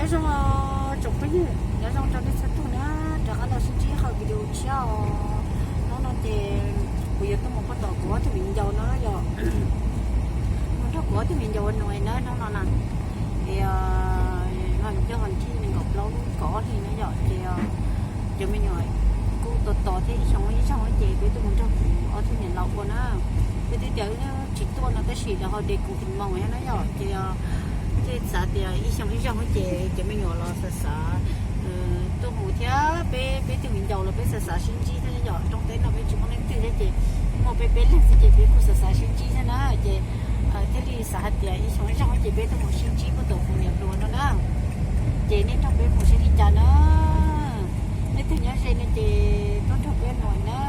Nyob zoo tsoom phooj ywg, nyob zoo rau nej txhua tus na, rov qab los sib ntsib hauv video tshiab os. Hnub no ces kuv yuav tuaj mus pab tom kuv ob tug viv ncaus no yom. Mus nrog kuv ob tug viv ncaus ua nus na hnub no na. Es no yog vas thib nees nkaum plaub lub kaum ob hli na yom, ces cov me nyuam kuj tos tos thiab ib xyoo ib zaug ces peb tuaj mus nrog kuv ob tug niam laus ua na. Peb twb tias wb tsis tuaj no tab sis lawv ho de kuv tus moos na yom, ces xav tias ib xyoo ib zaug ces cov me nyuam los xav xav tuaj mus thiab peb, peb tug viv ncaus los peb xav xav sib ntsib thiab yom. Rooj teb no peb tsis muaj leej twg thiab ces muaj peb peb leeg xwb ces peb kuj xav xav sib ntsib thiab na. Ces thiaj li xav hais tias ib xyoo ib zaug ces peb tuaj mus sib ntsib pab tom kuv niam hluas no na. Ces nej nrog peb mus saib li cas na. Leej twg nyob ze no ces tuaj nrog peb mus na.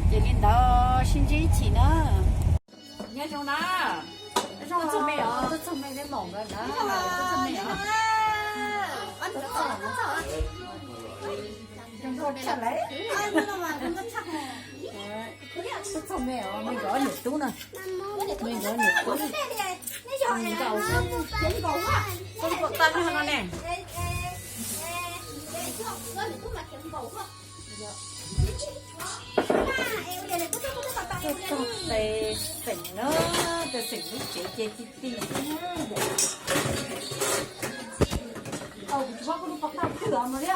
Ces li ntawd sib ntsib ib chim na. Nyob zoo na. Tuaj txog me os, tuaj txog me peb maum nkawd na. Tuaj txog me os. Tuaj txog me os, me nkawd niam tub na. Me nkawd niam tub. Nkaus, nkaus tag nrho no ne. Tuaj txog tes xeem na, tes xeem lub tsev ces ti ti xwb na. Au, kuv tsis paub kuv lub pov thawj twg mas li.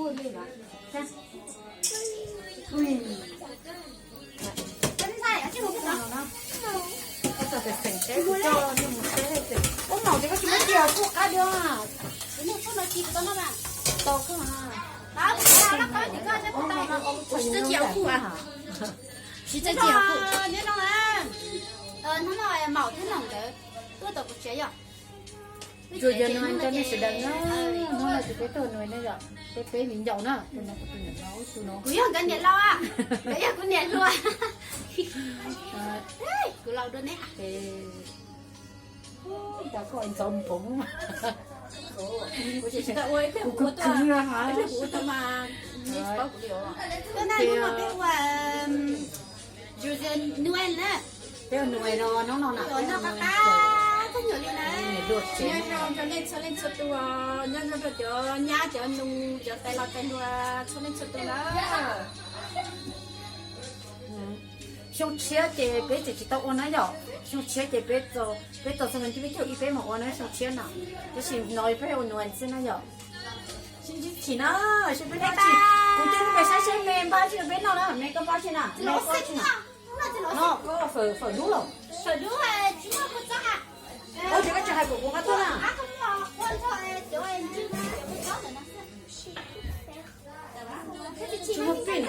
Ua li lawm. Ui. Koj txog tes xeem seb kuv coj nej mus seb tes. Ub, maum ces koj tsis muab cia kuj qab dua. Tau koj. Tsis txawj cia kuj. Tsis txawj cia kuj. Hnub no maum thiab noog nkawd tuaj tom kuv tsev yom. Tsuas yog nug rau nej sawv daws na, hnub no ces peb tuaj nug na yom, peb peb viv ncaus na, tus no kuv tus niam laus, tus no kuv yog nkawd niam laus, nkawd yog kuv niam hluas. Kuv laus dua neb. Cas koj ntxhov nphoov mas. Kuv tsis tau ua ib pliag kuv ua tuaj, ib pliag kuv ua tuaj mas nej tsis paub kuv li os. Tuaj na, hnub no peb ua José Noel na. Peb ua Noel no, hnub no na. Noj qab qab, txog nyuam li na. Nyob zoo rau nej txhua leej txhua tus, nyob zoo rau cov nyab cov nus cov tais laus tais hluas txhua leej txhua tus na. Xyoo tshiab ces peb tseem tsis tau ua na yom. Xyoo tshiab ces peb txog, peb txog xyoo vas thib peb caug ib peb mam ua na xyoo tshiab na. Tab sis no peb ua Noel xwb na yom. Sib ntsib chim na, seb peb noj tsis. Kuv coj nej mus saib seb me npaj tsis rau peb noj na, me koj npaj tsis na, me koj tsis na. No koj fawm, fawm dub los? Ua ces koj tsis hais kom kuv qab tuaj na. Tsis muaj pij na.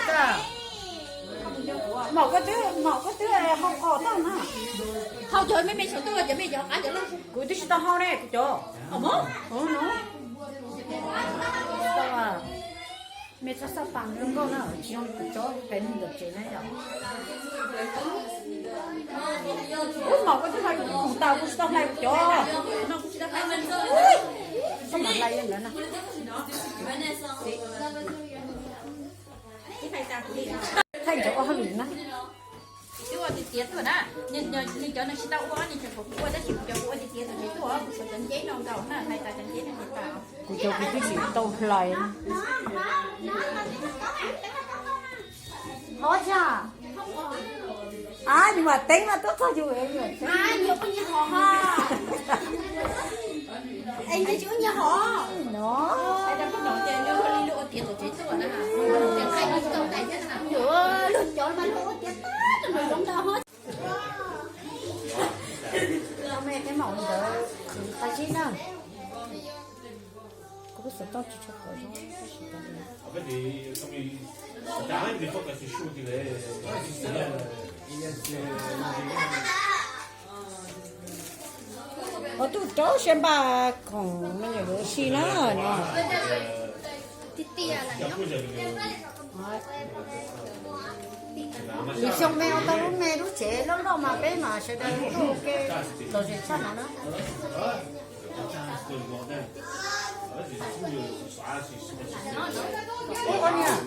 Maum koj twb, maum koj twb hau qhov tag na. Hau cov me me saum tuaj los cov me cov qab cov loj. Kuv twb tsis tau hau ne kuv cov. Me txhob xav pas zoo nkauj na, tsis zoo kuv cov pem ntawm tsev na yom. Ub, maum koj twb hau kuv tus khoom tas kuv tsis tau hlais kuv cov. Koj mam hlais li ntawd na. Thaij ntawd ua hauj lwm na. Twb ua tiav tiav tuaj na, nws cov nws tsis tau ua, nws tseem kom kuv ua tab sis kuv cov kuv ua tiav tiav tuaj tsev tuaj, kuv cov nceb no nkaus na, hlais tas cov nceb no ces tas. Kuv cov kuv twb tsis tau hlais. Hov tsa. Ab, yus mam teeb mas tuaj txog yus. No. Luag cov mas luag ua tiav tag rau nws zoo ntau hov. Me peb maum ntawd khwv qab zib na. Kuv lub xov tooj tsis tshua pom zoo tab sis tas li. Ua tuj rau siab npaj khoom me nyuam yuav si na no. Lwm xyoo me ua tau lub me lub tsev loj loj mas peb mas sawv daws tuaj ua ke lom zem tshaj no na. Ua niam,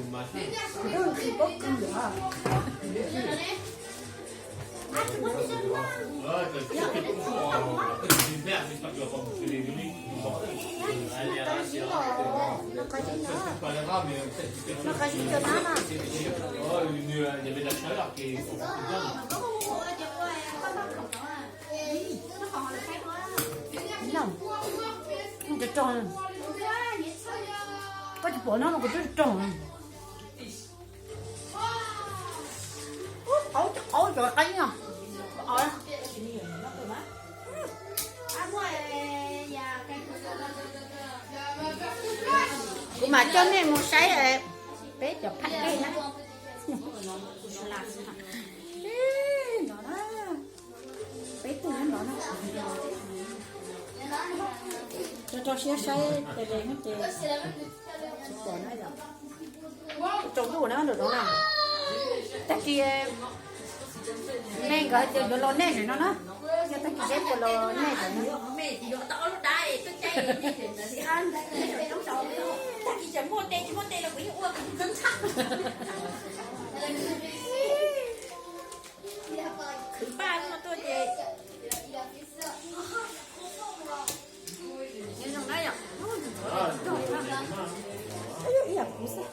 kuv twb tsis paub kw lawm. Koj tsis pom no kuv twb rog. Qaub cov qaib no. Kuv mam coj nej mus saib peb cov phaj dej na. Peb tug nyob no na. Rau rau siab saib tes les no ces tsis pom na yom. Tsaus ntuj na nram no na. Tag kis me nkawd hais tias yuav los nej zem no na. Yog tag kis seb puas los nej zem no. Tag kis tseem muaj tes tsis muaj tes los kuv yeej ua kuv txeeb tshaj. Khwv npaj no tuaj ces nyob zoo na yom. Ib yam kuv xwb.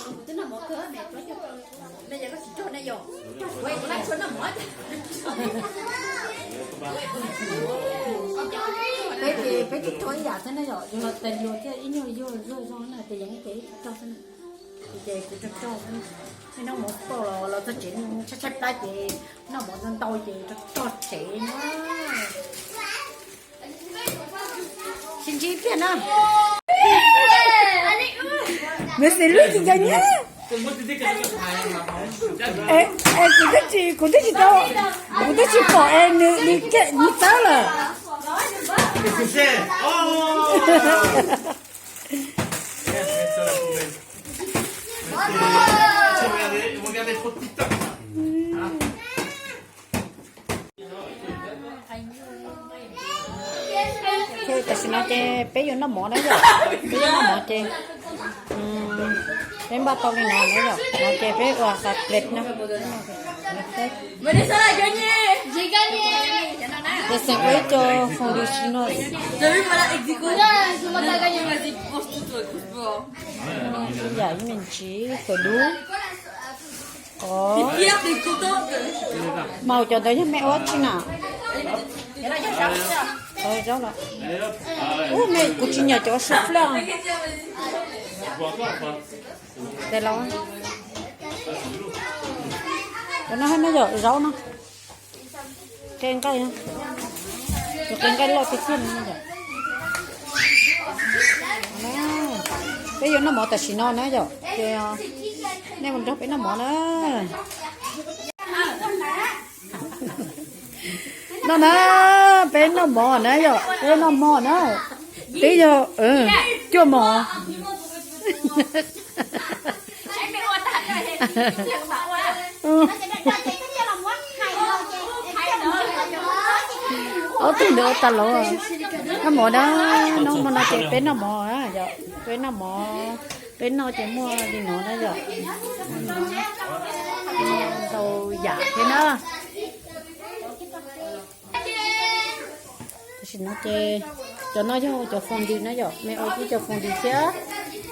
Kuv twb noj mov kawg me, me yog koj tsis rog ne yom. Kuv kuv lab tshuav noj mov. Peb ces peb twb rog ib yam xwb na yom, yog tes luag thiaj ib nyuag yuag zuag zoo na ces yeej ces ib rog xwb na. Ces kuv rog rog xwb na. Nej noj mov pauj los los txog tsev tshaib tshaib plab ces noj mov ntau ntau ces rog rog tsev na. Sib ntsib thiab na. Nws xis lub tsis nco nyab. Kuv twb tsis, kuv twb tsis tau, kuv twb tsis pom es nws, nws txawb lawm. Tam sim no ces peb yuav noj mov na yom, peb yuav noj mov ces peb npaj tau li no na yom, no ces peb ua qas plej na. Ces xeem ua ib co fondue chinois. Yam ib me ntsis kawg dub. Mas cov ntawd yog me ua tsi na? Zaub los. Ub, me kuv tsis nyiam cov su flaj. Tes los. Cov no hab no yom, zaub no. Qe nqaij, cov qe nqaij loj tiag tiag no yom. Peb yuav noj mov tam sim no na yom, ces nej mus nrog peb noj mov na. No na, peb noj mov na yom, peb noj mov na. Twb yog cuaj mov. Ob tug ntawd ua tas los. Noj mov na, noj mov no ces peb noj mov na yom, peb noj mov, peb noj ces muaj li no na yom. Ntau yam thiab na. Tam sim no ces cov no yog cov fondue na yom, me ua ib co fondue thiab,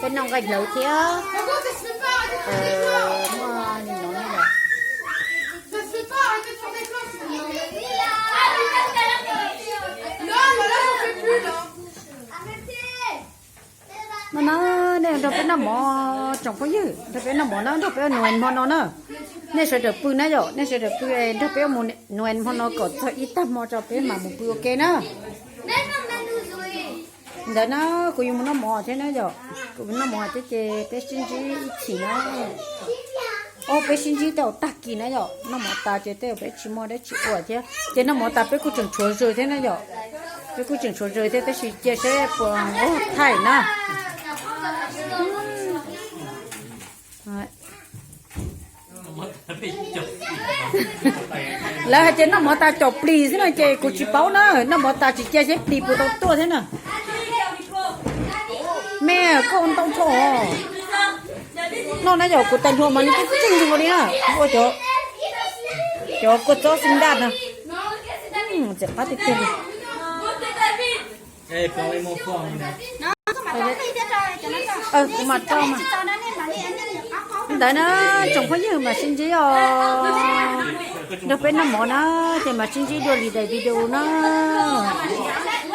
peb noj nqaij hlawv thiab. Muaj li no na yom. No na, nej nrog peb noj mov tsoom phooj ywg, nrog peb noj mov na, nrog peb ua nus hmo no na. Nej sawv daws pw na yom, nej sawv daws pw nrog peb ua nus hmo no kom txog ib tag hmo tso peb mam mus pw ua ke na. Ntawd na, kuv yuav mus noj mov thiab na yom, kuv mus noj mov thiab ces peb sib ntsib ib chim na. Ob, peb sib ntsib tej zaum tag kis na yom, noj mov tas ces tej zaum peb tsis muaj dab tsi ua thiab ces noj mov tas peb kuj tseem tshuav zws thiab na yom. Peb kuj tseem tshuav zws thiab tab sis cia seb puas ua thaij na. Lawv hais tias noj mov tas caum plis xwb no ces kuv tsis paub na, noj mov tas tsis cia seb plis puas tau tuaj thiab na. Me, koj ua ntau dhau. Noj na yom, kuv tais hluas mas nws twb tseem hluas li na. Ua cov, cov kua txob xi ntaj na. Txiv qab tiag tiag li. Kuv mam rau mas. Ntawd na, tsoom phooj ywg mam sib ntsib os. Nrog peb noj mov na, ces mam sib ntsib dua lwm daim video na.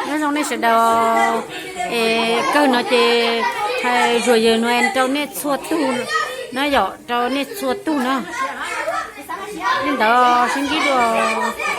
Nyob zoo nej sawv daws. Es kawg no ces hais zuag yawg no rau nej txhua tug na, yom, rau nej txhua tug na. Li ntawd sib ntsib dua.